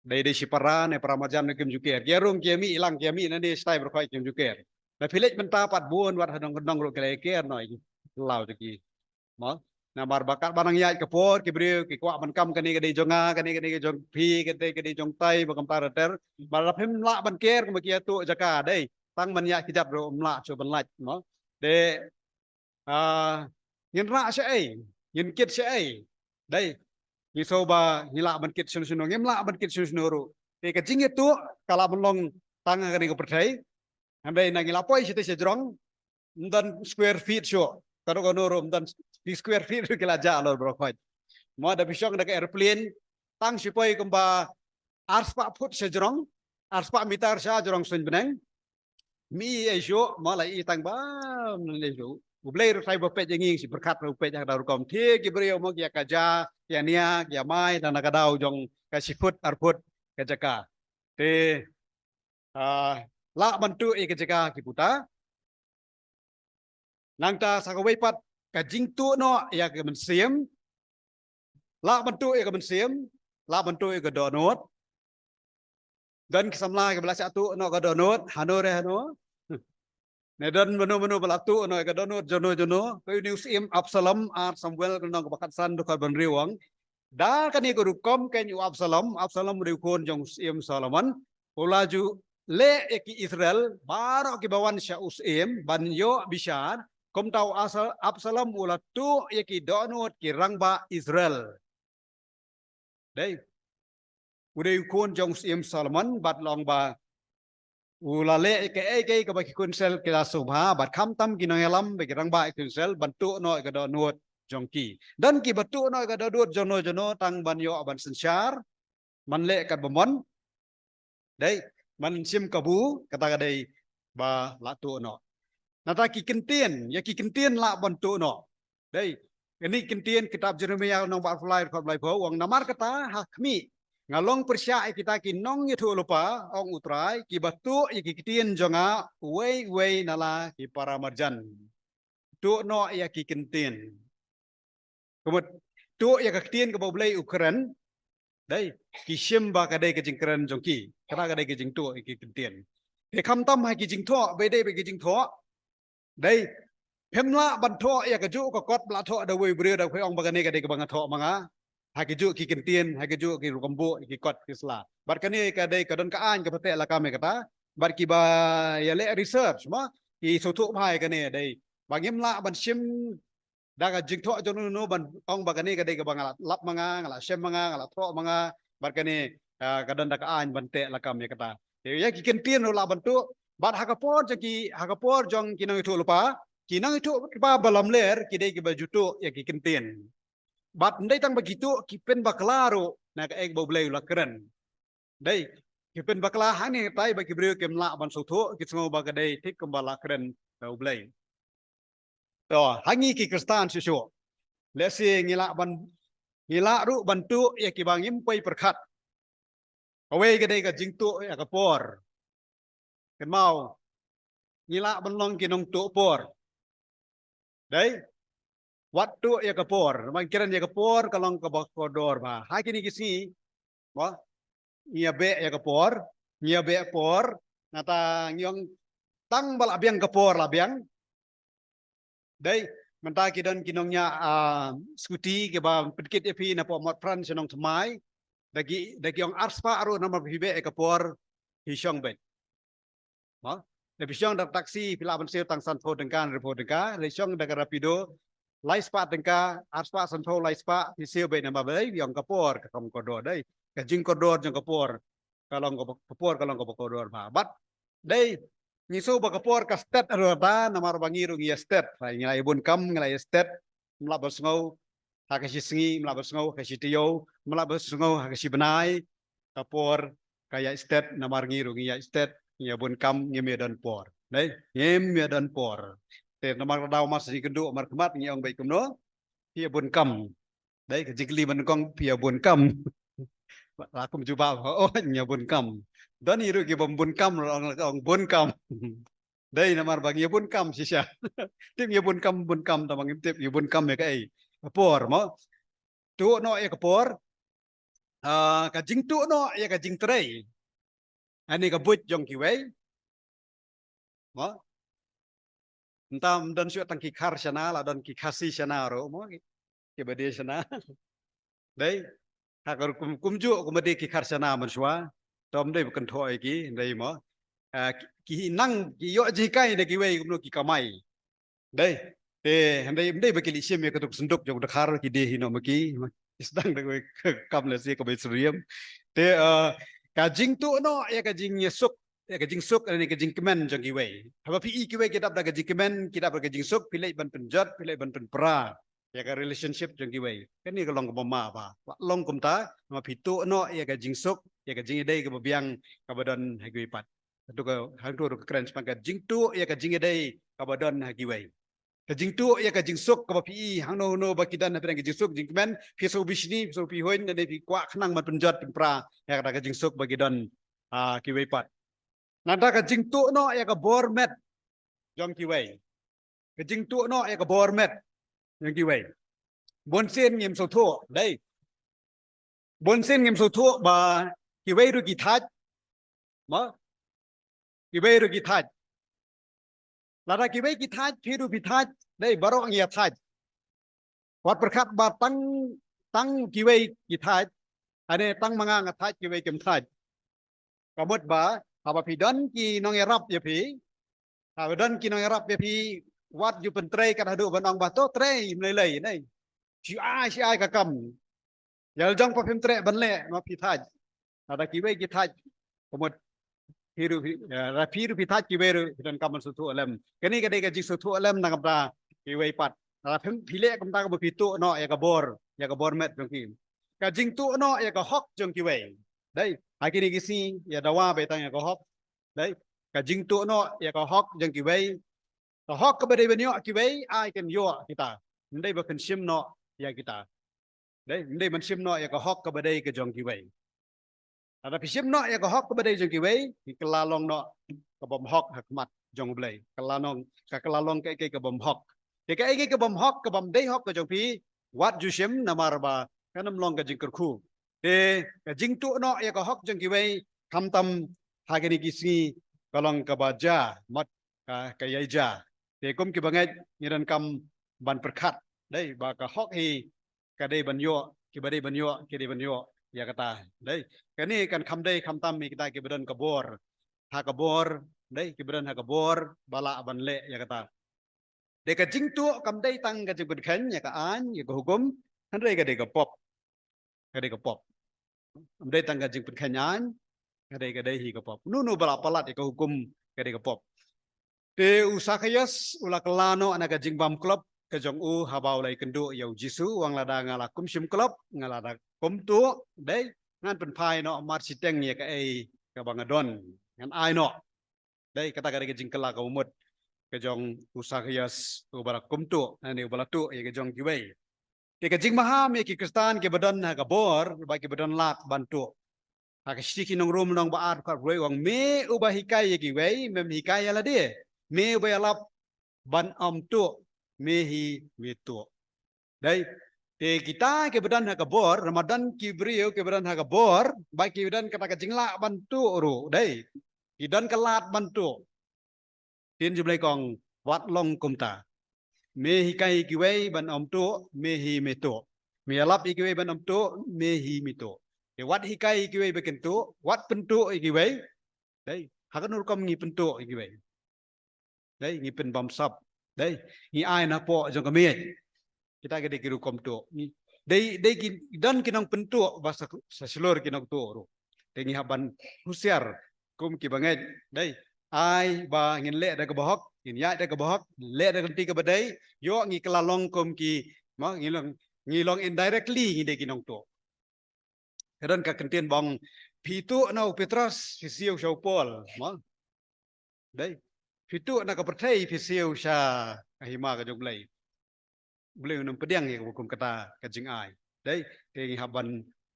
Dei, dei shi para ne para marjan ne kim ju ker. Ki ïa rung ki ïa mih lang, ki ïa mih na ne shatai baroh khoit kim ju ker. Na phi leit mynta pat bun wat ha shnong kyndong ruh ki la ker noh ïa ki phyllaw jong ki. Mo? Namar ba katba nang ïaid ka por ki briew ki kwah ban kam kane ka dei jong nga, kane ka dei jong phi, kane ka dei jong tai, ba kumta ter ter. Ba la phim lah ban ker kumba ki ïa tuh jaka dei. Tang ban ïaid kjat ruh ym lah shuh ban lait, mo. Dei, ah, ngin rah shaei, ngin kit shaei. Dei, ngi sngew ba ngi lah ban kit shano shano, ngim lah ban kit shano shano ruh. Te ka jingïatuh ka lah ban long tang ha kane ka pyrthei. Hynrei na ngi la poi shatei sha jrong, ym don square feet shuh. Kano kano ruh ym don square feet ruh ki la jah halor baroh khoit. Mo, da phi shong da ka aeroplane, tang shu poi kumba ar spah foot sha jrong, ar spah meter sha jrong suiñ bneng. Ym i ei shuh, mo, la i tang ba, ym i ei shuh. U Blei ruh trai ba peit ïa ngi, shi pyrkhat ruh peit ïa ka daw rukom. Te ki briew mo ki ïa kaja, ki ïa nia, ki ïa mai, tang na ka daw jong ka shi foot, ar foot ka jaka. Te, ah, lah ban tuh ïa ka jaka ki puta. Nangta sa kawei pat ka jingtuh noh ïa ka mynsiem. Lah ban tuh ïa ka mynsiem, lah ban tuh ïa ka dohnud. Don ki samla kiba la shah tuh noh ka dohnud, hano re hano. Ne don mano mano ba la tuh noh ïa ka dohnud jong no jong no. Ka une u syiem Absalom, ar Samuel ka lynnong kaba khatsan dkhot ba hynriew ong. Da kane ka rukom keiñ u Absalom, Absalom u dei u khun jong u syiem Solomon. U la ju leh ïa ki Israel baroh kiba wan sha u syiem ban ïoh bishar. Kumta u Asa-, Absalom u la tuh ïa ki dohnud ki rangbah Israel. Dei. U dei u khun jong u syiem Solomon bad long ba u la leh ïa kaei kaei kaba ki khun Israel ki la sngewbha bad khamtam ki nongïalam bad ki rangbah ki khun Israel ban tuh noh ïa ka dohnud jong ki. Don kiba tuh noh ïa ka dohnud jong no jong no tang ban ïoh ban synshar, ban leh katba mon. Dei, ban shim kabu, kata ka dei ba la tuh noh. Nangta ki ktien, ïa ki ktien lah ban tuh noh. Dei, kane ki ktien kitab Jeremiah lynnong ba arphew lai dkhot ba laiphew, u ong namar kata ha khmih, nga long pyrshah ïa kita ki nongïathuhlypa, ong U Trai, kiba tuh ïa ki ktien jong nga uwei uwei na la ki para marjan. Tuh noh ïa ki ktien. Ka mut, tuh ïa ka ktien kaba U Blei u kren. Dei, ki shim ba ka dei ka jingkren jong ki. Kata ka dei ka jingtuh ïa ki ktien. Te khamtam ha ki jingthoh, ba dei ba ki jingthoh. Dei, phim lah ban thoh ïa kajuh ka kot ba la thoh da uwei u briew da u phi ong ba kane ka dei kaba nga thoh ma nga. Ha kajuh ki ktien, ha kajuh ki rukom buh, ki kot ki sla. Bad kane ka dei ka don ka aiñ kaba teh lakam ïa kata. Bad kiba ïaleh research mo, ki sngewthuh bha ïa kane dei. Ba ngim lah ban shim da ka jingthoh jong no no ban ong ba kane ka dei kaba nga la lap ma nga, nga la shem ma nga, nga la thoh ma nga, bad kane, ah, ka don da ka aiñ ban teh lakam ïa kata. Te ïa ki ktien ruh lah ban tuh, bad ha ka por jong ki, ha ka por jong ki nongïathuhlypa, ki nongïathuhlypa ba lamler, ki dei kiba ju tuh ïa ki ktien. Bad ym dei tang ba ki tuh, ki pynbakla ruh na kaei ba U Blei u la kren. Dei, ki pynbakla hangne tai ba ki briew kim lah ban sngewthuh, ki sngew ba ka dei thik kumba la kren da U Blei. To, ha ngi ki Khristan shuh shuh, lehse ngi lah ban, ngi lah ruh ban tuh ïa kiba ngim poi pyrkhat. Kawei ka dei ka jingtuh ïa ka por. Kynmaw, ngi lah ban long ki nongtuh por. Dei, wat tuh ïa ka por, ban kren ïa ka por ka long kaba kordor bha. Ha kine ki sngi, mo, ngi ïa beh ïa ka por, ngi ïa beh por, nangta ngi ong tang ba la biang ka por la biang. Dei, mynta ki don ki nongñiah, ah, scooty kiba pynkit ïa phi napoh Motphran sha Nongthymmai. Da ki, da ki ong arspah ruh namar phi beh ïa ka por phi shong beit. Mo? Da phi shong da taxi phi lah ban siew tang sanphew tyngka, hynriewphew tyngka, da shong da ka Rapido, laispah tyngka, arspah, sanphew, laispah, phi siew beit namar ba dei, ïa ka por, ka kam kordor dei. Ka jingkordor jong ka por, ka long ka, ka por ka long kaba kordor bha. Bad dei, ngi sngew ba ka por ka stet ruh ta, namar ba ngi ruh ngi ïa stet. Ngi la ïa bun kam, ngi la ïa stet. Ym lah ban sngew ha ka shi sngi, ym lah ban sngew ha ka shi taïew, ym lah ban sngew ha ka shi bnai. Ka por ka ïa stet, namar ngi ruh ngi ïa stet, ngi ïa bun kam, ngim ïa don por. Dei, ngim ïa don por. Te namar ka daw mar sha jingkynduh markhmat ngi ong beit kumno? Phi ïa bun kam. Dei, ka jingkylli ban kong phi ïa bun kam. La kum jubab, oh, ngi ïa bun kam. Don hi ruh ki bym bun kam, ong, ong bun kam. Dei namar ba ngi ïa bun kam shisha. Tip ngi ïa bun kam, bun kam, tang ba ngim tip ïa bun kam ïa kaei. Ka por mo. Tuh noh ïa ka por. Ah, ka jingtuh noh ïa ka jingtrei. Ani ka buit jong kiwei. Mo? Mynta ym don shuh tang ki Khar shana, la don ki Khasi shana ruh mo. Ki, kiba die shana. Dei. Ha ka rukom kumjuh kumba die ki Khar shana mynshuwa. To ym dei ba kynthoh ïa ki, dei mo. Ah, ki, ki nang, ki ïoh jinghikai da kiwei kumno ki kamai. Dei. Te, ym dei, ym dei ba ki leit shim ïa kato ka synduk jong u dkhar ki die hi noh ma ki. Ki sdang da kawei ka kam lehse kaba syriem. Te, ah, ka jingtuh noh ïa ka jingïasuk, ïa ka jingsuk, ïa ka jingkmen jong kiwei. Haba phi i kiwei ki dap da ka jingkmen, ki dap da ka jingsuk, phi leit ban pynjot, phi leit ban pynpra ïa ka relationship jong kiwei. Kane ka long kaba ma ba. Ba long kumta, ma phi tuh noh ïa ka jingsuk, ïa ka jingïadei kaba biang kaba don ha kiwei pat. Hangto ka, hangto ka kren shaphang ka jingtuh ïa ka jingïadei kaba don ha kiwei. Ka jingtuh ïa ka jingsuk kaba phi i, hangno hangno ba ki don hapdeng ka jingsuk, jingkmen, phi sngewbishni, phi sngewbishni, ne phi kwah khnang ban pynjot pynpra ïa kata ka jingsuk ba ki don, ah, kiwei pat. Nangta ka jingtuh noh ïa ka bor met jong kiwei. Ka jingtuh noh ïa ka bor met jong kiwei. Bun sien ngim sngewthuh, dei. Bun sien ngim sngewthuh ba kiwei ruh ki thait. Mo? Kiwei ruh ki thait. Lada kiwei ki thait, phi ruh phi thait, dei baroh ngi ïa thait. Wat pyrkhat ba tang, tang kiwei ki thait, ane tang ma nga nga thait, kiwei kim thait. Ka mut ba, haba phi don ki nongïarap ïa phi, haba don ki nongïarap ïa phi, wat ju pyntrei kat haduh ban ong ba to trei ym lei lei, ne. Shu ai, shu ai ka kam. Ïa la jong ba phim treh ban leh, ma phi thait. Lada kiwei ki thait, ka mut phi ruh phi, ïa, lada phi ruh phi thait, kiwei ruh phi donkam ban sngewthuh lem. Kane ka dei ka jingsngewthuh lem na ka bynta kiwei pat. Lada phim, phi leh kumta, ka mut phi tuh noh ïa ka bor, ïa ka bor met jong ki. Ka jingtuh noh ïa ka hok jong kiwei. Dei, ha kine ki sngi, ïa dawa ba tang ïa ka hok. Dei, ka jingtuh noh ïa ka hok jong kiwei. Ka hok kaba dei ban ïoh kiwei, ai kin ïoh kita. Ym dei ba kin shim noh ïa kita. Dei, ym dei ban shim noh ïa ka hok kaba dei ka jong kiwei. Lada phi shim noh ïa ka hok kaba dei jong kiwei, ki kylla long noh ka bym hok ha khmat jong U Blei. Kylla long, ka kylla long kaei kaei ka bym hok. Te kaei kaei ka bym hok, ka bym dei hok ka jong phi, wat ju shim, namar ba kan ym long ka jingkyrkhu. Te ka jingtuh noh ïa ka hok jong kiwei, khamtam ha kine ki sngi, ka long kaba jia, mut ka, ka ïai jia. Te kum kiba ngeit, ngi donkam ban pyrkhat, dei, ba ka hok hi ka dei ban ïoh, kiba dei ban ïoh, ki dei ban ïoh ïa kata. Dei, kane kan kham dei khamtam ïa kita kiba don ka bor. Ha ka bor, dei, kiba don ha ka bor ba lah ban leh ïa kata. Dei, ka jingtuh kam dei tang ka jingpynkheiñ ïa ka aiñ, ïa ka hukum, hynrei ka dei ka pop. Ka dei ka pop. Kam dei tang ka jingpynkheiñ aiñ, ka dei, ka dei hi ka pop. Uno uno ba la palat ïa ka hukum, ka dei ka pop. Te u Sakhaios u la kylla noh na ka jingbam klop ka jong u haba u la ïakynduh ïa u Jisu, u ong lada nga la kum shim klop, nga la da kum tuh, dei, ngan pynphai noh mar shiteng ïa kaei kaba nga don, ngan ai noh. Dei, kata ka dei ka jingkylla kaba mut ka jong u Sakhaios uba la kum tuh, ne uba la tuh ïa ka jong kiwei. Te ka jingmaham ïa ki Khristan kiba don ha ka bor, ba kiba don lad ban tuh. Ha ka shithi ki nong Rom nong ba ar, ka ruh u ong, me uba hikai ïa kiwei, mem hikai ïa lade. Me uba ïalap ban ym tuh, me hi me tuh. Dei, te kita kiba don ha ka bor, namar don ki briew kiba don ha ka bor, ba ki don kata ka jinglah ban tuh ruh, dei. Ki don ka lad ban tuh. Ktien jong U Blei ka ong, wat long kumta. Me hikai ïa kiwei ban ym tuh, me hi me tuh. Me ïalap ïa kiwei ban ym tuh, me hi me tuh. Te wat hikai ïa kiwei ba kin tuh, wat pyntuh ïa kiwei. Dei, ha kano rukom ngi pyntuh ïa kiwei. Dei, ngi pynbamsap. Dei, ngi ai na poh jong ka miej. Kita ki dei ki rukom tuh. Ngi, dei, dei ki, don ki nongpyntuh ba sa, sa shlur ki nongtuh ruh. Te ngi hap ban husiar kum kiba ngeit. Dei, ai ba ngin leh da kaba hok, ngin ïaid da kaba hok, leh da ka lynti kaba dei, ïoh ngi kylla long kum ki, ma, ngi long, ngi long indirectly ngi dei ki nongtuh. Ka don ka kyntien ba ong, phi tuh na u Petros, phi siew sha u Paul, ma. Dei, phi tuh na ka pyrthei, phi siew sha ka hima ka jong U Blei. U Blei un ym pdiang ïa kaba kum kata ka jingai. Dei, te ngi hap ban,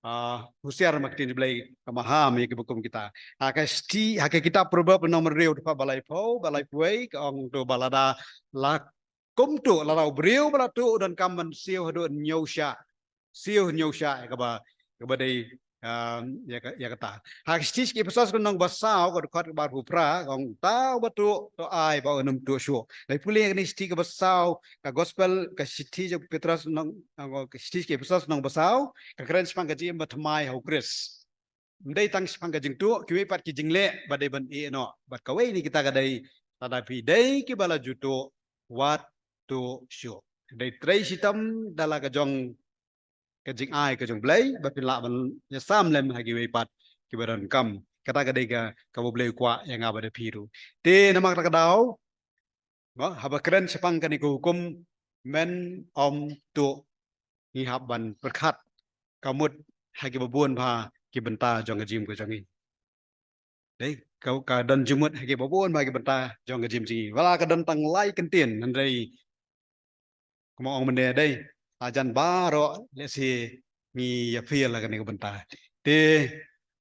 ah, husiar ma ka ktien U Blei, ka maham ïa kaba kum kita. Ha ka shithi, ha ka kitab Proverb nong hynriew dkhot ba laiphew, ba laiphew wei, ka ong to ba lada la kum tuh, lada u briew ba la tuh u donkam ban siew haduh hynñiew shah. Siew hynñiew shah ïa kaba, kaba dei, um, ïa ka, ïa kata. Ha ka shithi sha ki Ephesos ka nong ba saw, ka dkhot kaba arphew phra, ka ong uta uba tuh, to ai ba un ym tuh shuh. Lada pule ïa kane ka shithi kaba saw, ka gospel, ka shithi jong u Petros nong, ka shithi sha ki Ephesos nong ba saw, ka kren shaphang ka jingim bathymmai ha u Khrist. Ym dei tang shaphang ka jingtuh, kiwei pat ki jingleh ba dei ban ïeh noh. Bad kawei na kita ka dei, lada phi dei kiba la ju tuh, wat tuh shuh. Dei trei shitom da la ka jong ka jingai ka jong U Blei, ba phin lah ban ïasam lem ha kiwei pat kiba donkam. Kata ka dei ka, kaba U Blei u kwah ïa nga bad ïa phi ruh. Te namar kata ka daw, ba, haba kren shaphang kane ka hukum, men ym tuh, ngi hap ban pyrkhat, ka mut ha kiba bun bha ki bynta jong ka jingim ka jong ngi. Dei, ka, ka don jingmut ha kiba bun bha ki bynta jong ka jingim jong ngi. Wat la ka don tang lai kyntien, hynrei kumba ong mynne dei, hajan baroh lehse ngi ïaphiah ha kane ka bynta. Te,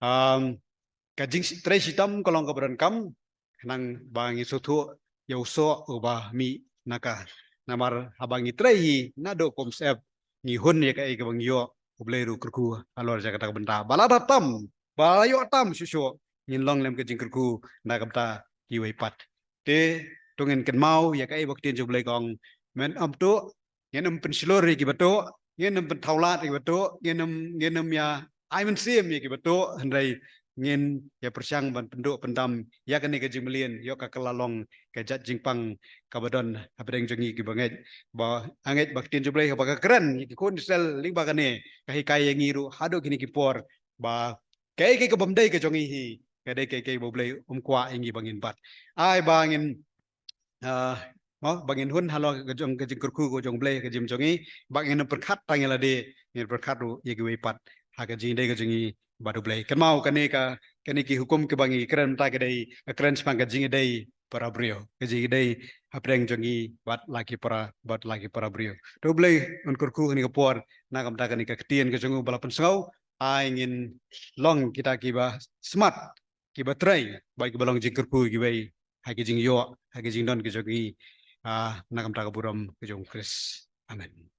um, ka jingtrei shitom ka long kaba donkam, khnang ba ngin sngewthuh ïa u soh uba mih na ka. Namar haba ngi trei hi naduh kum syep, ngi hun ïa kaei kaba ngi ïoh. U Blei ruh kyrkhu halor jong kata ka bynta. Ba lada tam, ba la ïoh tam shuh shuh, ngin long lem ka jingkyrkhu na ka bynta kiwei pat. Te to ngin kynmaw ïa kaei ba ka ktien jong U Blei ka ong, men ym tuh, ngin ym pynshlur ïa kiba tuh, ngin ym pynthaw lad ïa kiba tuh, ngin ym, ngin ym ïa ai mynsiem ïa kiba tuh, hynrei ngin ïa pyrshang ban pynduh pyndam ïa kane ka jingmlien, ïoh ka kylla long ka jait jingpang kaba don hapdeng jong ngi kiba ngeit. Ba ngeit ba ka ktien jong U Blei kaba ka kren ïa ki khun Israel lyngba kane, ka hikai ïa ngi ruh haduh kine ki por, ba kaei kaei kaba ym dei ka jong ngi hi, ka dei kaei kaei ba U Blei um kwah ïa ngi ba ngin bat. Ai ba ngin, ah, mo, ba ngin hun halor ka jong ka jingkyrkhu ka jong U Blei ka jingim jong ngi, ba ngin ym pyrkhat tang ïa lade, ngin pyrkhat ruh ïa kiwei pat ha ka jingïadei ka jong ngi bad U Blei. Kynmaw kane ka, kane ki hukum kiba ngi kren mynta ki dei, ka kren shaphang ka jingïadei para briew, ka jingïadei hapdeng jong ngi bad la ki para, bad la ki para briew. To U Blei un kyrkhu kane ka por na ka bynta kane ka ktien ka jong u ba la pynsngew, ai ngin long kita kiba smat, kiba trei, bad kiba long jingkyrkhu ïa kiwei ha ki jingïoh, ha ki jingdon ki jong ngi, ah, na ka bynta ka burom ka jong U Khrist. Amen.